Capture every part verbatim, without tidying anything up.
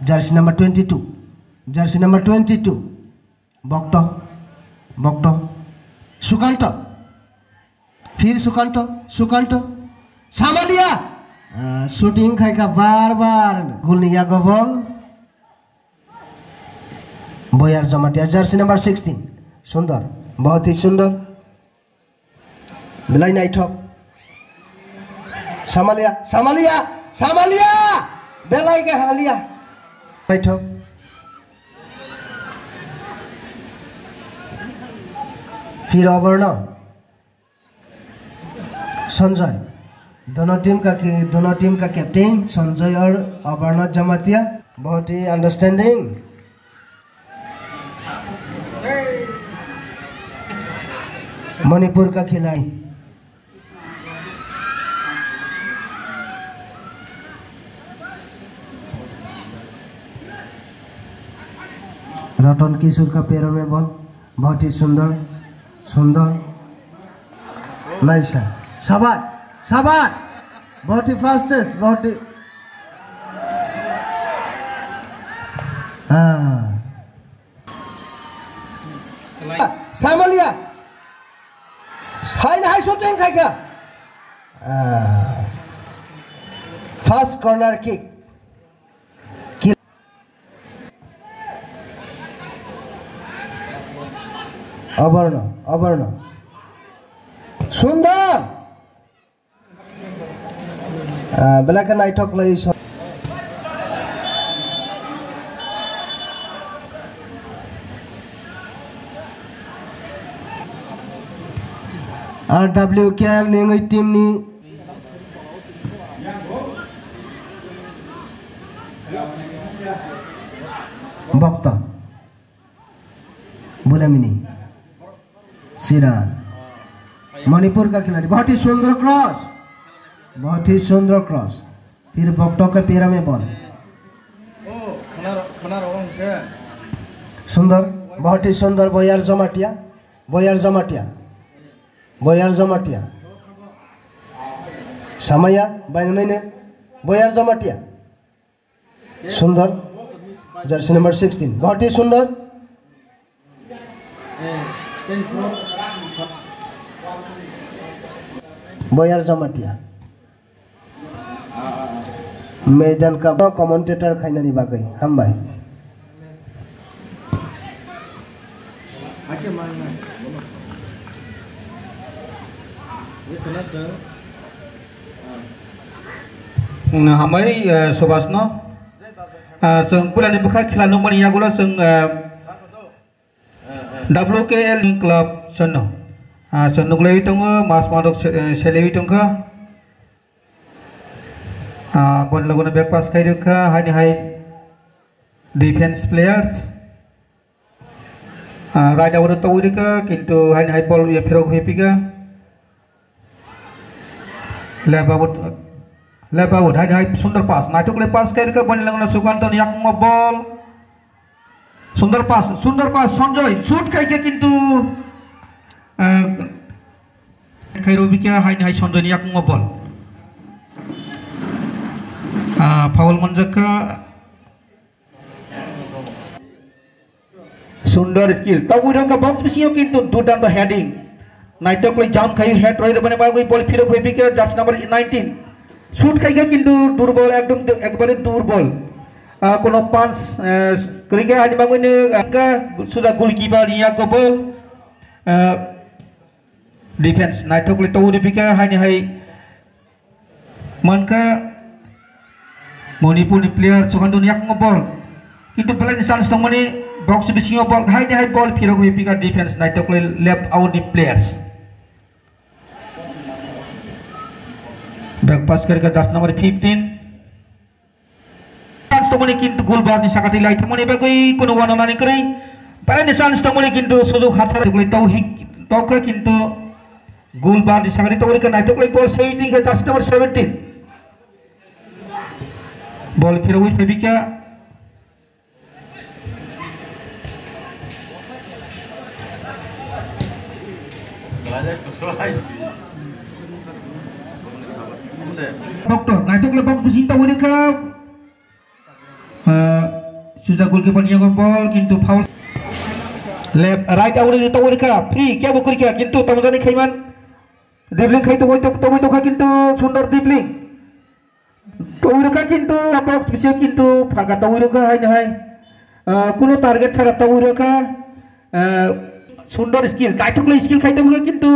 Jersey number twenty-two. Jersey number twenty-two. Bokto. Bokto. Sukanto. Phir Sukanto. Sukanto. Samalia. Ah, shooting khai kha bar bar. Gulni yago bol. Boyar Jamatia. Jersey number sixteen. Sundor. Bahut hi sundor. Belai naithok. Samalia, Samalia, Samalia! Belai khe hamlia. Naithok. Phir Oborno. Sanjay. Dono team ka ki, dono team ka captain Sanjay aur Oborno Jamatia. Bahut hi understanding. Manipur ka khiladi. Ratan Kishore ka pera mein bol, bahut hi sundar, sundar. Nice shot. Shabash, shabash. Bahut hi fastest, bahut hi. Ah. Samalia. Hai na hai shooting khai kha. Ah. First corner kick. Kill. Oborno, Oborno. Sundor. Ah, belai khe naithok khlai so-, R W K L ningwi team ni Bokto. Bulamini. Siran. Manipur ka khiladi. Bahut hi sundar cross. Bahut hi sundar cross. Phir Bokto ka pera mein bol. Sundar. Bahut hi sundar Boyar Jamatia. Boyar Jamatia. Boyar Jamatia. Samaya, bainamene. Boyar Jamatia. Sundar, jersey number sixteen. Bahut hi sundar. Boyar Jamatia. Medan ka commentator khainani bagwi. Hambai. Wngna hambai, eh, Subhas no. Ah, chwng pulani bwkha khela nukmani yagulo chwng, eh, W K L club chwngno. Ah, chwng nuklaiwi tongo, mas madok se-, eh, seliwi tongkha. Ah, boni logono back pass khai rwkha, haini hai defense players. Ah, right away to wiri ka, kintu haini hai ball ye phirok hoi pika. Left away, left away, haini hai sundar pass. Naitok le pass kai ka, boni langna Sukanto ni yakmo ball. Sundar pass, sundar pass, Sanjay shoot kai ke kintu, ah, kai ro bika, haini hai Sanjay ni yakmo ball. Ah, foul manjak ka. Sundor skill. Tawui rokha box bisingo kintu durdanto heading. Naitok le jump khai head roi rwmani bagwi ball phirok hoi pika jersey number nineteen. Shoot khai kha kintu durbol ekdom ekbare durbol. Ah, kono punch, eh, kwrwi kha ani bagwi ni, ah, suja goalkeeper ni yago ball. Ah, Defense naithok le tongwi rwphi kha, haini hai mankha Manipur ni player Chukandon yakmo ball. Kintu belai ni chance tongmani box bisingo ball, haini hai ball phirok wi phi kha defense naithok le left out ni players. Back pass kari kha jersey number fifteen. Chance tongmani kintu goal bar ni sakati lai thangmani bagwi kono wano nani kwrwi. Belai ni chance tongmani kintu sujok hathara tongwi tau hi tokha kintu goal bar ni sakati tongwi kha naithok lai ball sei twi kha jersey number seventeen. Ball phirogwi phaibikha. Bokto, naitok le bok bising tongwi rwkha. Ah, Suja goalkeeper ni yago ball, kintu foul. Left, right out ni tongwi rwkha. Free, kebo kwrwikha, kintu tongmani khaiman. Dribbling khai tongwi tok-, tongwi tongkha, kintu Sundor dribbling. Tongwi rwkha kintu box bisingo kintu phalka tongwi rwkha haino hai. Ah, kuno target sara tongwi rwkha. Ah, Sundor skill, naithok lai skill khai tongwi rwkha kintu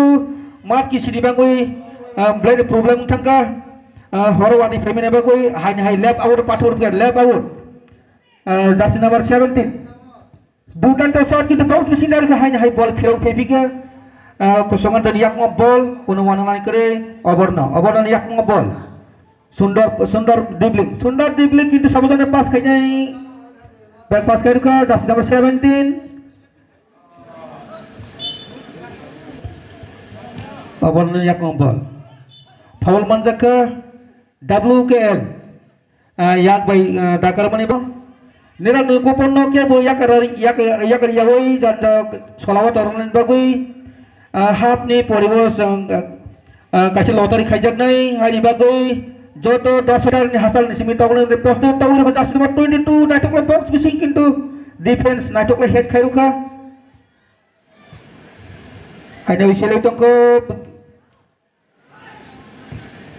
mat kisini bagwi, ah, belai ni problem wng thangkha. Ah, horo wani phaimani bagwi haino hai left out pathor rwkha, left out. Ah, jersey number seventeen. Dudanto shot kintu box bising dari ke haino hai ball phirok phepika. Ah, Kosongan tani yakmo ball, kuno wana nai kere, Oborno, Oborno ni yakmo ball. Sundor, Sundor dribbling, Sundor dribbling kintu sabodone pass khainai. Back pass khai rwkha, jersey number seventeen. Oborno ni yakmo ball. Foul manjakha, W K L. Ah, yak bai, ah, dakar mani bo. Nirok ni kupon no kebo yakar, yak, yakar yawi jat, jat solawa torong ni bagwi. Ah, hap ni poribo jang, ah, kaisa lottery khaijak nai, haini bagwi. Joto dos hajar ni hasal ni simi toklo ni post ni toklo ni jersey number twenty two, naithok le box bising kintu defense naithok le head khai rwkha. Haini wi selek tongkho.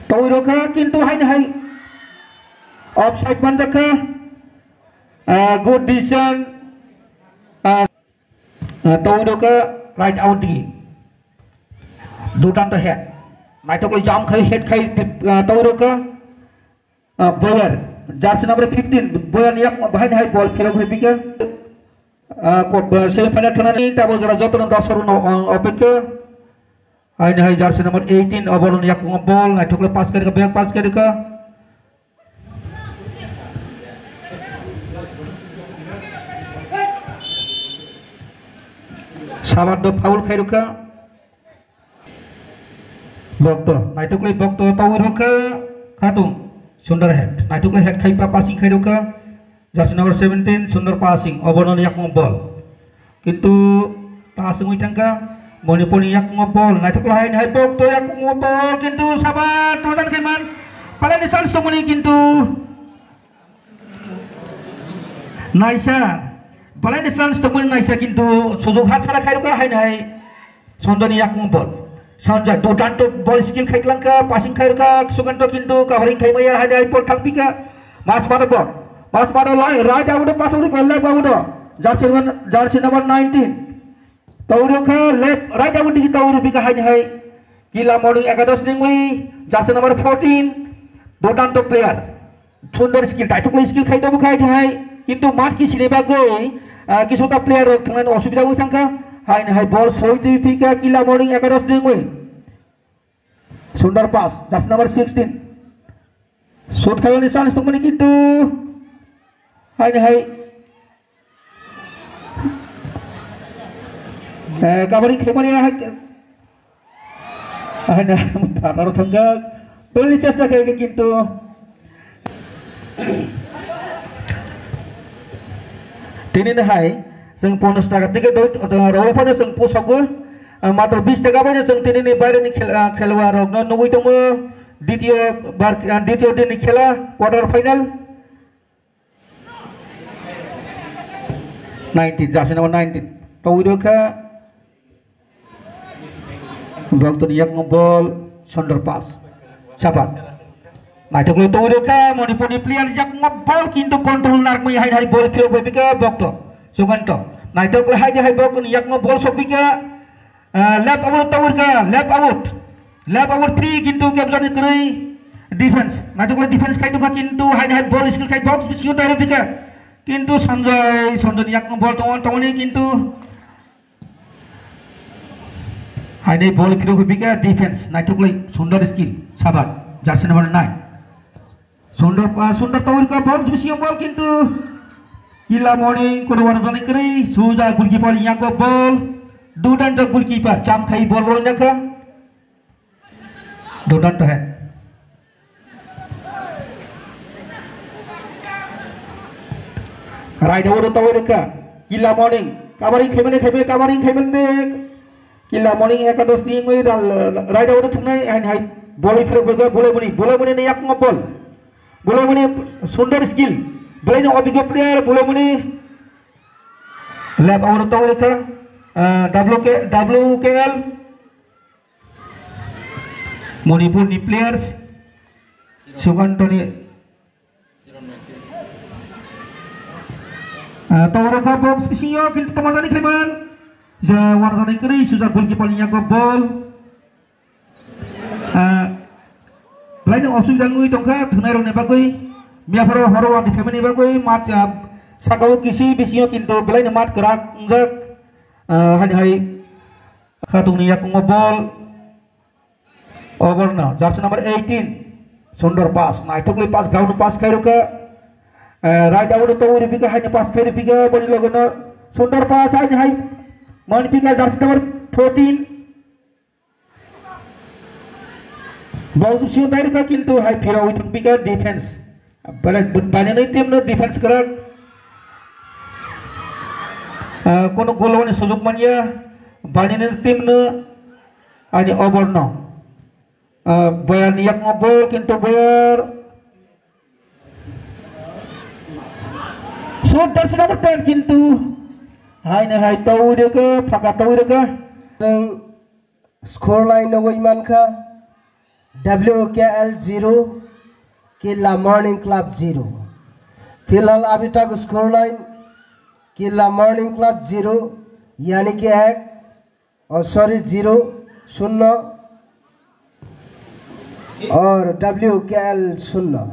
Tongwi rwkha, kintu haini hai offside manjakha. Ah, good decision. Ah, ah, tongwi rwkha, right out digi. Dudanto head. Naithok le jump khai, head khai, ah, tongwi rwkha. Ah, Boyer, jersey number fifteen, Boyer ni yak bahai ni hai ball phirok hai bika. Ah, ko-, ah, semi final thwngnani tabo jora jotono dosar no, ah, opekha. Haini hai jersey number eighteen, oboroni yakung ball, naithok le pass khairokha, back pass khairokha. Sabar do foul khairokha. Bokto, naithok le bokto, tawir rokha, khatung, Sundar head, naithok le head khaipa passing khairokha, jersey number seventeen, Sundar passing, oboroni yakung ball. Kintu ta sengwi thangkha, Manipurni yakung ball, naithok le hai, hai bokto yakung ball, kintu sabar, total kaiman, palani chance tongmani kintu naisa, palani chance tongmani naisa kintu sujok hatsara khairokha hai nai Sanjayni yakung ball. Sanjay, dudanto ball skill khaiklangkha, passing khairokha, Sukanto kintu covering khaimaya hai nai ball thangpikha. Mas mano ball. Mas mano lai, right out o pasok rikha, left out o. Jersey number, jersey number nineteen. Tawirokha left, right out digi tawiro bika hai hai. Kila Morning Ekadosh ningwi, jersey number fourteen, Dodanto player. Sundor skill, taithok lai skill khai tobo khai hai. Kintu match ki sini bagwi, ah, kisu ta player rok thangna osubida wi thangkha. Hai hai ball soi twi pika Kila Morning Ekadosh ningwi. Sundor pass, jersey number sixteen. Shoot khaiyani chance tongmani kintu haini hai, eh, kabari khaimani hai, haini phataro thangkha. Toni chesta khaikha kintu tini hai chwng ponchash taka ticket rwi phano chwng pusogo, ah, matro bish taka bai chwng tini ni baire ni khel-, ah, khelwa rokno nugwi tongo. Ditio bar, ah, ditio din ni khela, quarter final. Nineteen, jersey number nineteen. Tawiro kha. Bokto ni yakung ball, Sundor pass. Sabar. Naithok le tawiro kha, Manipurni player yakung ball kintu control narmwi hai hai ball phirok bai bika Bokto. Sukanto. Naithok le hai hai Bokto ni yakung ball sok bika. Ah, left out tawir kha, left out. Left out free kintu capture ni kwrwi defense. Naithok le defense khai tongkha kintu hai hai ball skill khai box bisingo direct bika. Kintu Sanjay, Sanjay ni yakung ball tongo, tongoni kintu hai hai ball phirok bika defense. Naithok le Sundor skill. Sabar. Jersey number nine. Sundor, ah, Sundor tawir kha box bisingo ball kintu Kila Morning kono wana jani kwrwi suja goalkeeper ni yakung ball. Dudanto goalkeeper jump khai ball rwna kha. Dudanto hai. Right out tawir kha Kila Morning. Covering khaimani khaimani covering khaimani. Killa Morning Ekadosh ni wngwi ral-, raida oro thungnai, haini hai bolwi phirok bai bolai muni, bolai muni ni yakung bol. Bolai muni sundor skill. Bolai ni obigyo player, bolai muni lap oro tong rekha, ah, W K, W K L. Manipur ni players, Sukantoni, ah, tong rekha box bisingo, kintu tongmani khaiman. Je warjani kwrwi sujak goalkeeper ni yago bol. Ah, belai no osubida wngwi tongkha, thwngnairokni bagwi, miyaphoro horo warni phaimani bagwi, mat, ah, saka-o kisi, bisingo kintu belai no mat kwrak wngjak. Ah, hani hai khatungni yakungo bol. Oborno, jersey number eighteen, sundor pass, naithokli pass, ground pass khairokha. Ah, right out to uri pika, haini pass khairi pika, boni logono sundor pass, haini hai, mani pika, jersey number fourteen. Bau sio dai rwkha, kintu hai phira ui thang pika defense. Bale, banani team no defense kwrak. Ah, kono goal wani sujok manya. Banani team no ani over no. Ah, Boyar ni yakmo ball, kintu Boyar. Shot jersey number ten, kintu hai na hai tau rwkha, phaka tau rwkha. Score line nugwi mankha, W K L zero, Killa Morning Club zero. Filhal abhi tak score line, Killa Morning Club zero, yani ki ek, oh, sorry, zero, shunno, aur W K L shunno.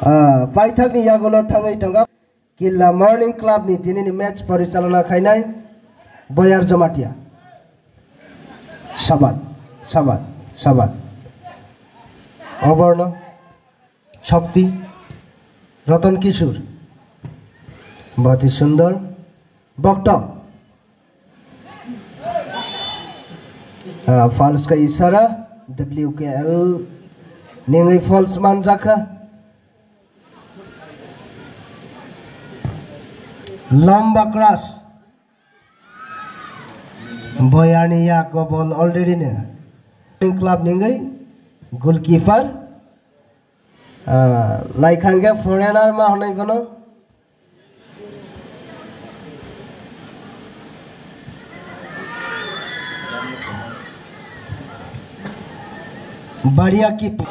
Ah, paithakni yagulo thangwi tongo. Killa Morning Club ni tinini match porichalona khainai Boyar Jamatia. Sabat, sabat, sabat. Oborno, Shakti, Ratan Kishore. Bahut hi sundor. Bokto. Ah, false ka isara, W K L ningwi false manjakha. Lamba cross. Boyani yak go ball already ne. Club ningwi goalkeeper. Ah, naikhangkhe foreigner ma hwnwi phano. Baria keep.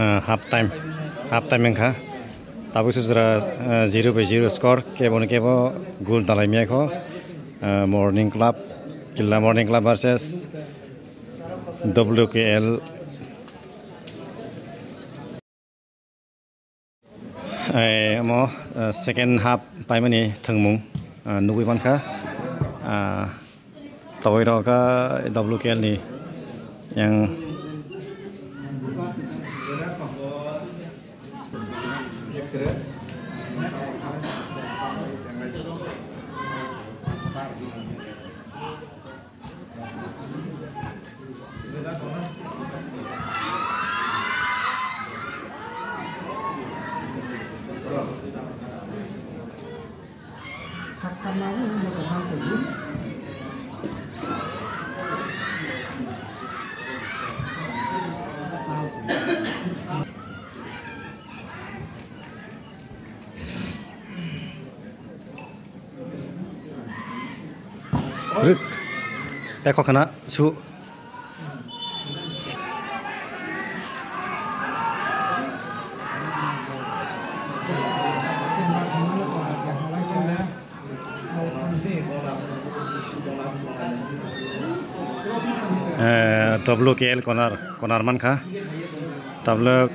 Ah, half time, half time wngkha. Tabuk sujra, ah, zero by zero score. Kebo ni kebo goal dalai miyakho. Ah, Morning Club, Killa Morning Club versus W K L. Eh, omo, eh, second half paimani thwngmung, eh, nugwi mankha. Ah, tawai rok kha W K L ni yang. Rwk. Eko khana su. Eh, W K L corner, corner mankha. Tabuk,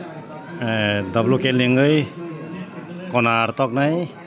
eh, W K L ni wngwi corner toknai.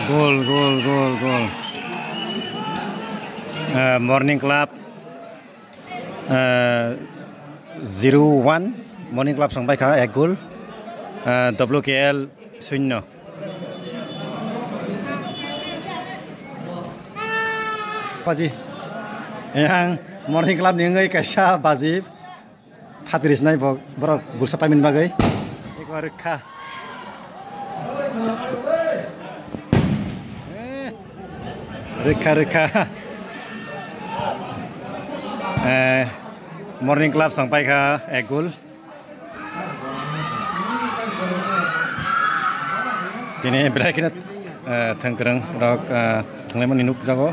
Gol, gol, gol, gol. Eh, Morning Club, eh, zero one, Morning Club song bai kha ek gol, eh, W K L shunyo. Baji. Yang Morning Club ni wngwi kaisa baji. Phatri sinai bo, borok gulsa paimin bagwi. Ekbar rwkha. Rwkha, rwkha. Eh, Morning Club song paikha ek gol. Tini belai kheno, eh, thwngkwrwng rok, eh, thwnglaimani nukjago.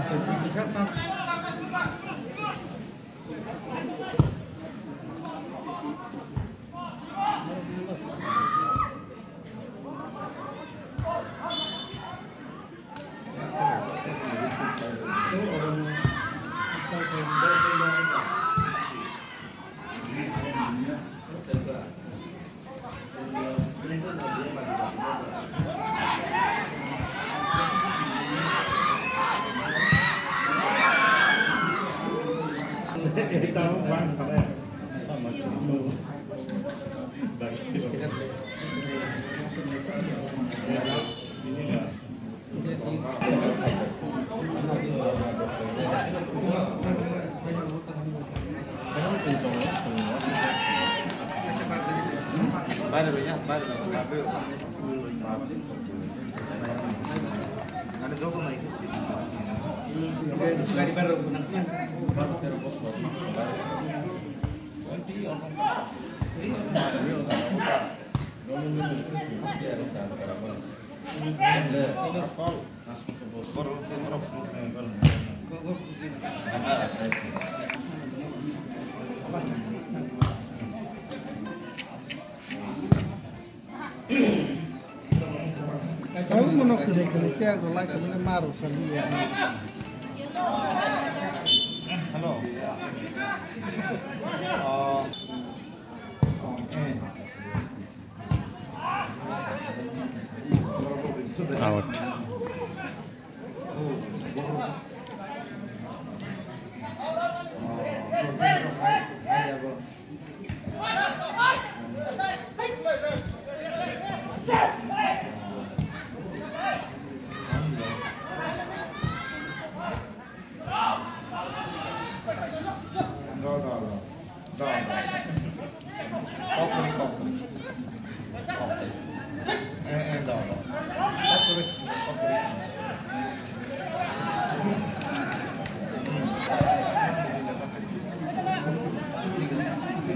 Kaui mono kwrwi kwrwi chayang rwlai kwrwi ma rwsaliya. Hello. Uh, eh. Out. Kok kwrwi, kok kwrwi. Kok kwrwi. Eh, eh, do, do. Kok kwrwi, kok kwrwi.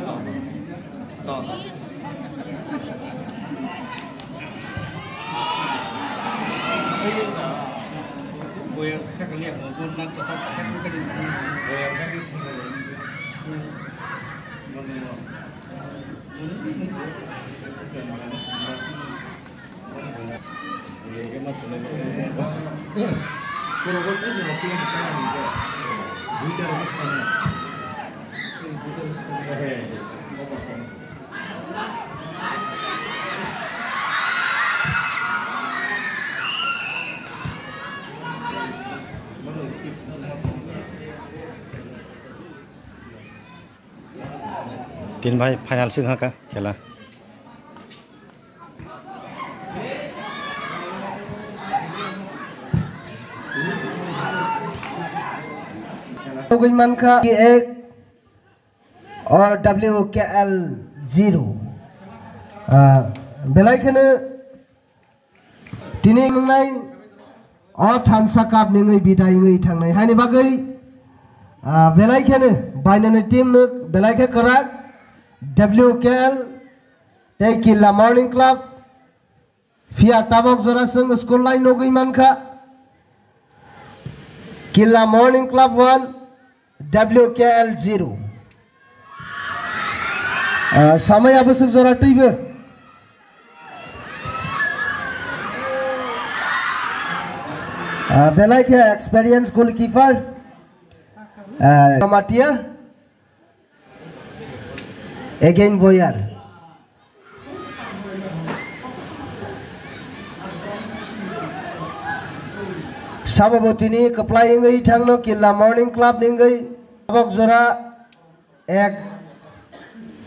Do, do. Do, do. Boyar kha kali ang, bon nang kosong kha kali. Boyar kha kali. Tin bai final swng haka khela. Tugui mankha ek or W K L zero. Ah, belai kheno Tini wngnai o thansa cup ni wngwi bidai wngwi thangnai. Haini bagwi Ah, belai kheno bainani team no belai khe kwrak, W K L tei Killa Morning Club. Phiya tabok jora chwng score line nugwi mankha. Killa Morning Club one, W K L zero. Ah, samaya bwswk jora twibo. Ah, belai khe experience goalkeeper. Ah, Matia. Again Boyar. Sababotini kwplai wngwi thangno Killa Morning Club ni wngwi tabok jora ek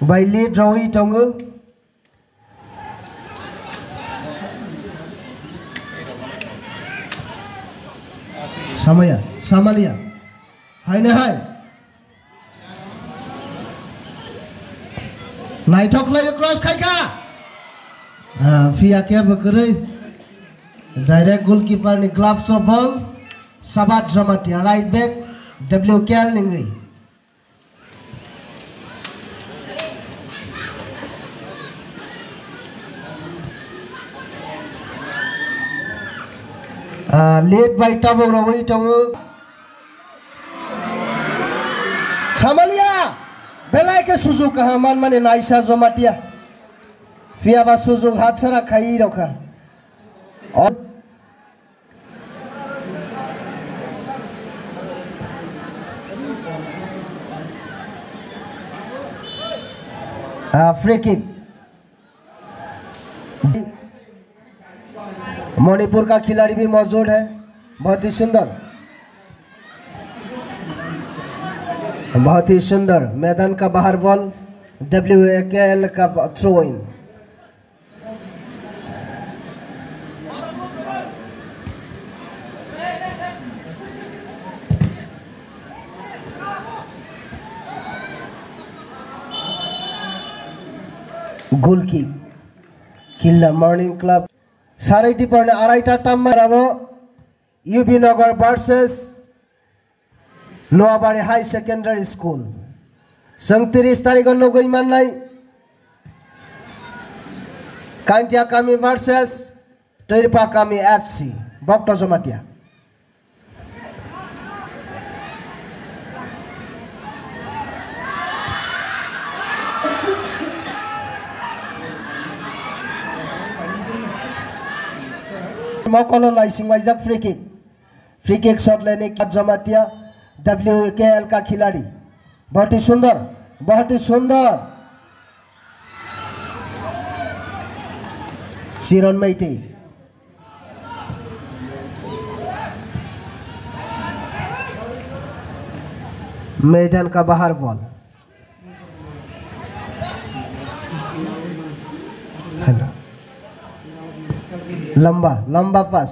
bai lead rwui tongo. Samaya, Samalia. Haino hai. Naithok khlai cross khaikha. Ah, phiya khe bwkrwi. Direct goalkeeper ni gloves o ball. Sabat Jamatia right back W K L ni wngwi. Ah, lead bai tabok rogwi tongo. Samalia, belai khe sujuk kaham manmani naisa Jamatia. Phiya ba sujuk hatsara khaiwi rokha. Ah, free kick. Manipur का खिलाड़ी भी मौजूद है, बहुत ही सुंदर, बहुत ही सुंदर। मैदान का बाहर बॉल, W K L का throw in. Goal kick. Killa Morning Club. Sarai diporni araita tamma rabo. U B Nagar versus Noabari High Secondary School. Chwng tris tarikh o nugwi mannai Kantia Kami versus Twirpa Kami F C, Bokto Jamatia. Mokolo naisinglaijak free kick. Free kick shot leni Jamatia W K L ka khiladi. बहुत ही सुंदर, बहुत ही सुंदर। Chiron Meitei. मैदान का बाहर ball. Hello. लंबा, लंबा पास।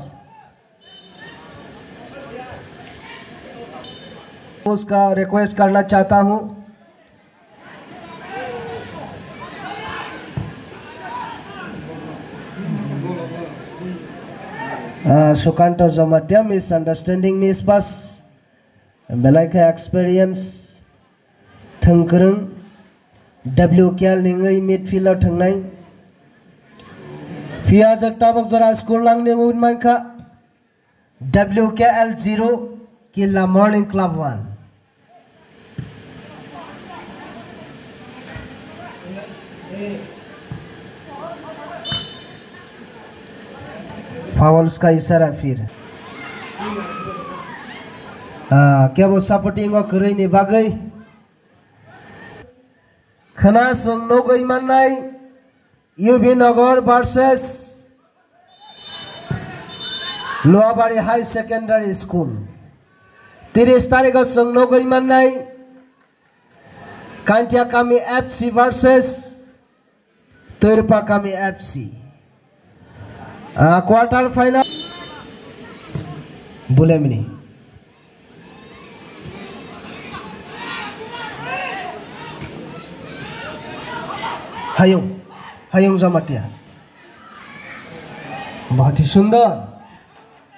उसका रिक्वेस्ट करना चाहता हूँ। Ah, Sukanto Jamatia, misunderstanding, miss pass. Belai khe experience, thwngkwrwng, W K L ni wngwi midfield o thwngnai. Phiya jak tabok jora score langni win mankha. W K L zero, Killa Morning Club one. Fouls ka isara phir. Ah, kebo supporting o kwrwi ni bagwi. Khwna chwng nugwi mannai. U B Nagar versus Noabari High Secondary School. Tris tarikh o chwng nugwi mannai Kantia Kami F C versus Twirpa Kami F C. Ah, quarter final. Bulemini. Hayung, Hayung Jamatia. बहुत ही सुंदर।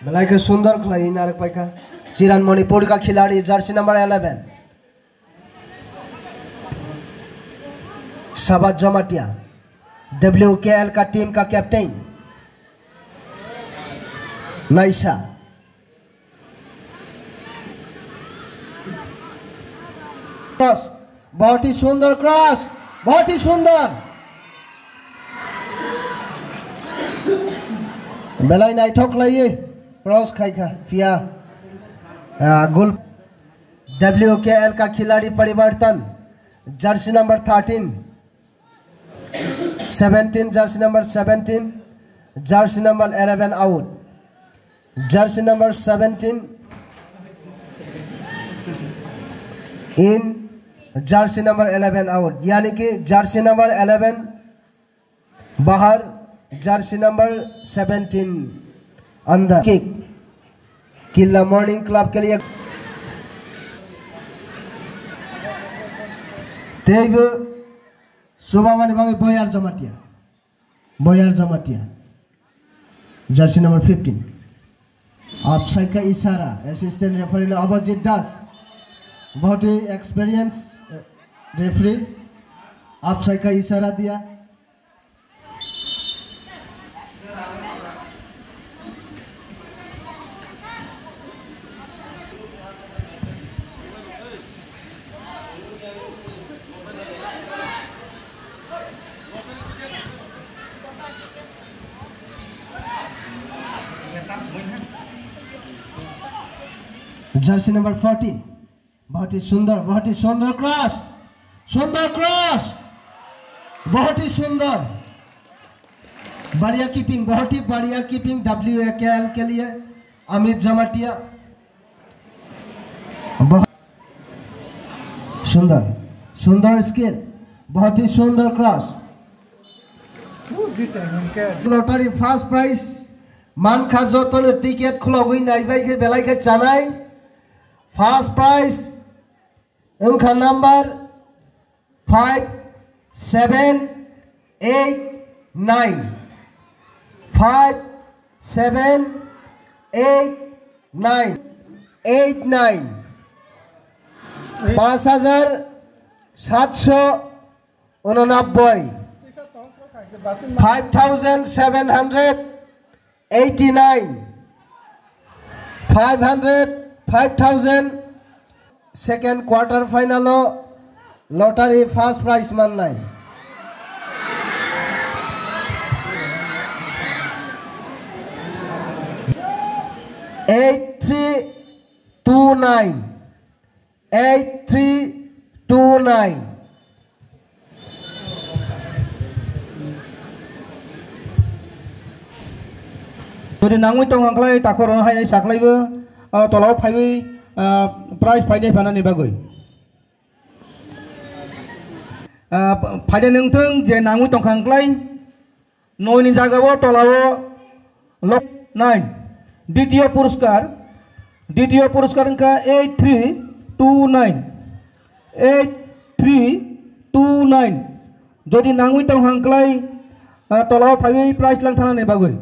Belai khe सुंदर khlaiwi narwk paikha. Chiran Manipur ka khiladi, jersey number eleven. Sabat Jamatia, W K L ka team ka captain. Naisa. Cross, बहुत ही सुंदर cross, बहुत ही सुंदर। Belai naithok khlaiwi cross khaikha, phiya, ah, goal. W K L ka khiladi paribartan, jersey number thirteen, seventeen, jersey number seventeen, jersey number eleven out, jersey number seventeen in, jersey number eleven out, yani ki jersey number eleven bahar, jersey number seventeen under. Kick. Killa Morning Club ke liye. Teibo Subamani bagwi Boyar Jamatia. Boyar Jamatia. Jersey number fifteen. Offside ka isara. Assistant referee na Abhijit Das. बहुत ही experience, eh, referee. Offside ka isara diya. Jersey number fourteen. बहुत ही सुंदर, बहुत ही सुंदर cross, सुंदर cross, बहुत ही सुंदर, बढ़िया कीपिंग, बहुत ही बढ़िया कीपिंग W K L के लिए अमित जमाटिया। बहुत सुंदर, सुंदर स्किल, बहुत ही सुंदर cross। Lottery first prize mankha, jotono ticket khulogwi naibai khe belai khe chanai. First prize wngkha number five seven eight nine, five seven eight nine, eight nine, পাঁচ হাজার সাতশো ঊননব্বই, five thousand seven hundred eighty nine, five hundred, five thousand, second quarter final o lottery first prize mannai. Eight three two nine. Eight three two nine. Jodi nangwi tongkha khlai takhorno hainai saklaibo, ah, tolao phaiwi, ah, prize phainai phanani bagwi. Ah, phainai nungthung je nangwi tongkha khlai. Noi ni jaga o tola o lok nine. Ditiyo puruskar, ditiyo puruskar wngkha eight three two nine, eight three two nine. Jodi nangwi tong hang klai, ah, tola o phaiwi prize lang thana ni bagwi.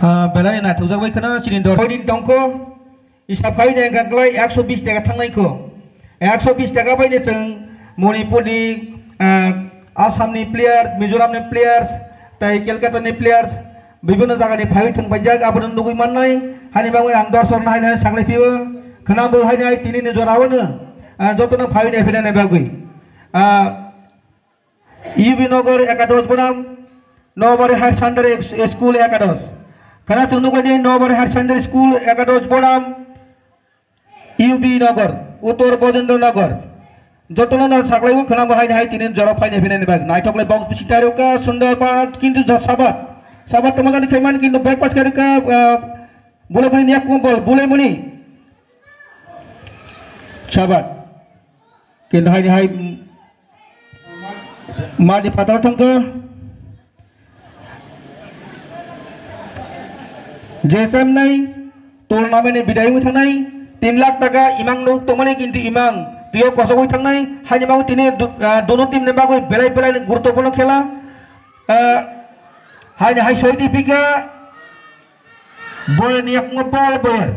Ah, belai naithokjak bai kheno chini dor. Oini tongkho, isa phai de hwnkha klai ekso bis taka thangnai kho. Ekso bis taka bai ni chwng Manipur ni, ah, Assam ni player, Mizoram ni players, tai Kolkata ni players, bibhinno jaga ni phaiwi thwng paijak, abono nugwi mannai, hani bagwi ang dorsok no haino saklai phio, khwnabo haino tini ni jora o no, ah, joto no phaiwi nai phinani bagwi. Ah, U B Nagar ekadosh bonam, Nobari Higher Secondary School ekadosh. Khana chwng nukmani Nobari Higher Secondary School ekadosh bonam, U B Nagar, Uttor Bojendra Nagar. Jotono no saklaibo khwnabo haino hai tini jora phaini phinani bag. Naithok lai box bisi tairo ka sundar bat kintu ja sabat. Sabat tamo jani khaiman kintu back pass kari ka, ah, bule muni niyak kumbol, bule muni. Sabat. Kintu hai, hai, madi phataro thangkha. Jesem nai tournament ni bidai wngwi thanai. Tin lakh taka imang nuk tongmani, kintu imang twiyo kosogwi thangnai, haini bagwi tini du-, ah, dono team ni bagwi belai belai ni guruttopurno khela. Ah, haini hai soi di pika, boyer ni yakungo bol boyer.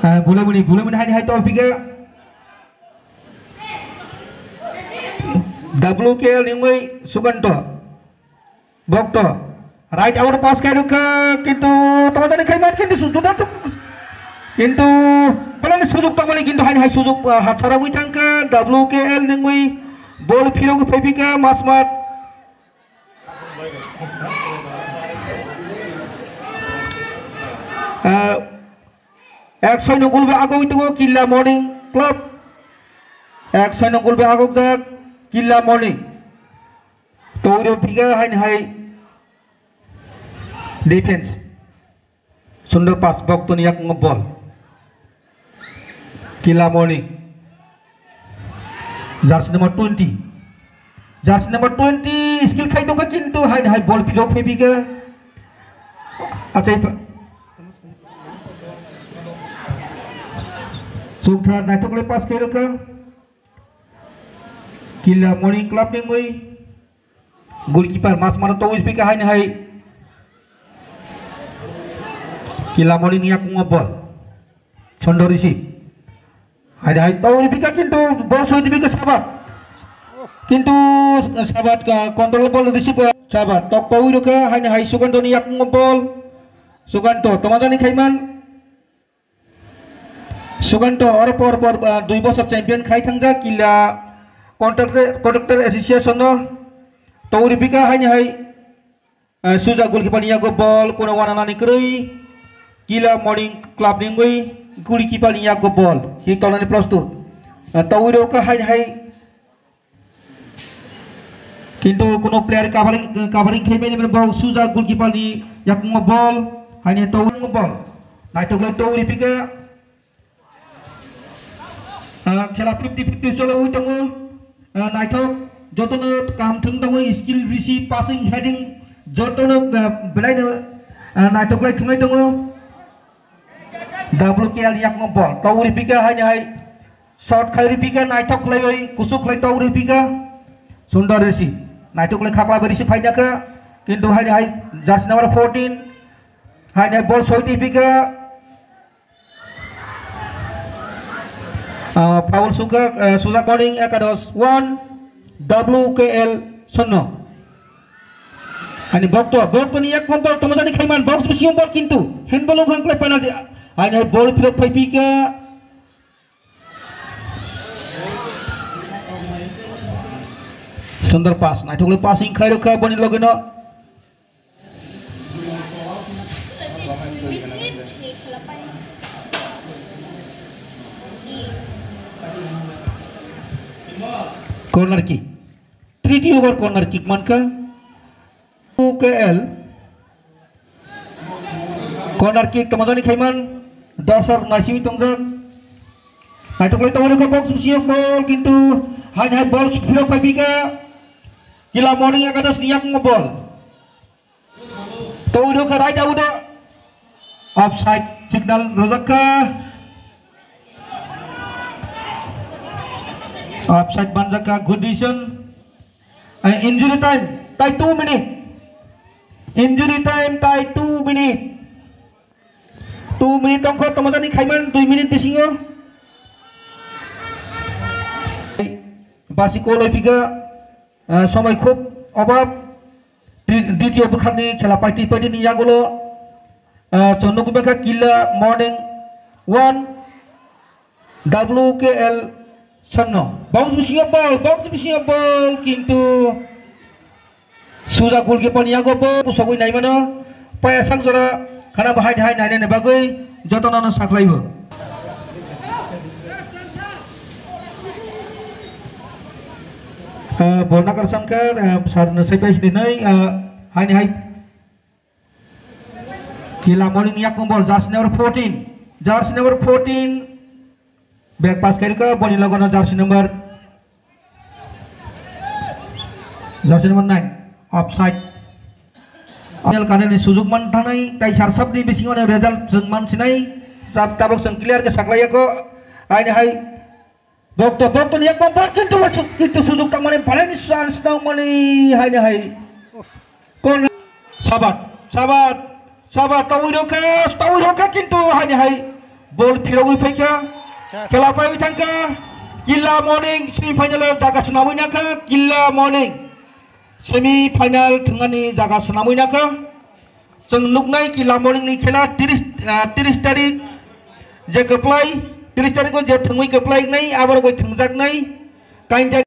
Ah, bulemuni, bulemuni haini hai to pika. W K L ningwi Sukanto. Bokto. Right out pass khairokha, kintu tongmani khaiman, kintu su-, juda tu-, kintu belai ni sujuk tongmani, kintu haini hai sujuk, ah, hatsaragwi thangkha, W K L ningwi bol phirogwi phaipikha, masmat. Ah, Ek soi no gol bai agoi tongo Killa Morning Club. Ek soi no gol bai agokjak Killa Morning. Toro biga haini hai defense. Sundor pass, Boktoni yakungo bol. Killa Morning. Jersey number twenty. Jersey number twenty skill khai tongkha, kintu haini hai bol phirok phaipikha. Achai pa-, Sungthar naithok le pass khairokha. Killa Morning Club ni mui. Goalkeeper mas mano togwi pika haini hai. Killa Morning ni yakungo bol. Chondorisi. Haini hai togwi pika, kintu bol soi di pika sabat. Kintu sabat ka control bol receive sabat. Tok togwi rokha haini hai Sugandoni yakungo bol. Suganto tomajani khaiman. Suganto oro por por, ah, dui bosor champion khai thangjak Killa Contractor, Contractor Association no. Togwi pika haini hai, ah, suja goalkeeper ni yago bol, kono wananani kwrwi. Killa Morning Club ni wngwi goalkeeper ni yago bol. Hi tolani prostut. Ah, togwi rokha haini hai Kintu kuno player covering, covering khaimani, bo suja goalkeeper ni yakungo bol, haini togwi bol. Naithok lai togwi pika. Ah, khela fifty fifty cholo ui tongo. Ah, naithok jotono kaham thung tongo, skill risi, passing, heading jotono, ah, belai no, ah, naithok lai thungai tongo. W K L ni yakungo bol. Togwi pika haini hai. Shot khai ripika, naithok khlaiwi, kusuk khlai tok ripika. Sundor risi. Naithok khlai khakla bai risi phaina kha. Kintu haini hai jersey number fourteen. Haini hai bol soi ripika. Ah, foul sukha, ah, Suja Koning Ekados one, W K L shunno. Haini bokto, bokto ni ek bol tomajani khaiman, box bisingo bol kintu. Handball wngkha khlai penalty. Haini hai bol phirok phaipika. Sundor pass, naithokle passing khairokha boni logeno. Corner kick. Triti over corner kick mankha. U K L. Corner kick tomajani khaiman, dorsok naisingwi tongjak. Naithoklai tongo box bisingo bol, kintu haini hai bol phirok phaipika. Killa Morning Ekados ni yakungo bol. Togwi rokha right out o. Offside signal rwjakha. Offside banjakha, good decision. Eh, injury time, tai two minute. Injury time, tai two minute. Two minute tongkho, tomajani khaiman dui minute bisingo. Basi kol oi pika, eh, somoi khub obab. Di-, ditio bwkhakni khela paiti paiti ni yagulo, eh, chwng nugwi mankha Killa Morning one. W K L shunno. Box bisingo bol, box bisingo bol, kintu suja goalkeeper ni yago bol kusogwi naimano. Paya sak jora khana bahai hai nainani bagwi jotono no saklaibo. Eh, bol nakar sankha, eh, sar no sai pai sini nai, eh, haini hai. Killa Morning ni yakungo bol, jersey number fourteen. Jersey number fourteen. Back pass khairokha, boni logono jersey number. Jersey number nine, offside. Final kanani sujuk man thanai, tai sarsabni bisingo ni result jeng man sinai, sab tabok jeng clear ke saklai ko, aini hai, bokto, bokto ni ekdom bol kintu, kintu sujuk tangmani, palai ni chance tangmani, hai ni hai. Corner. Sabat, sabat, sabat, tawi rokha, tawi rokha kintu, hai ni hai. Bol phirogwi phaikha, khela paiwi thangkha, Killa Morning semi final o jaga swnamwi nangkha, Killa Morning. Semi final thwngnani jaga swnamwi nangkha. Chwng nuknai Killa Morning ni khela tiris, ah, tiris tarik je kwplai, tiris tarik o je thwngwi kwplai wngnai, aborok bai thwngjaknai. Kainta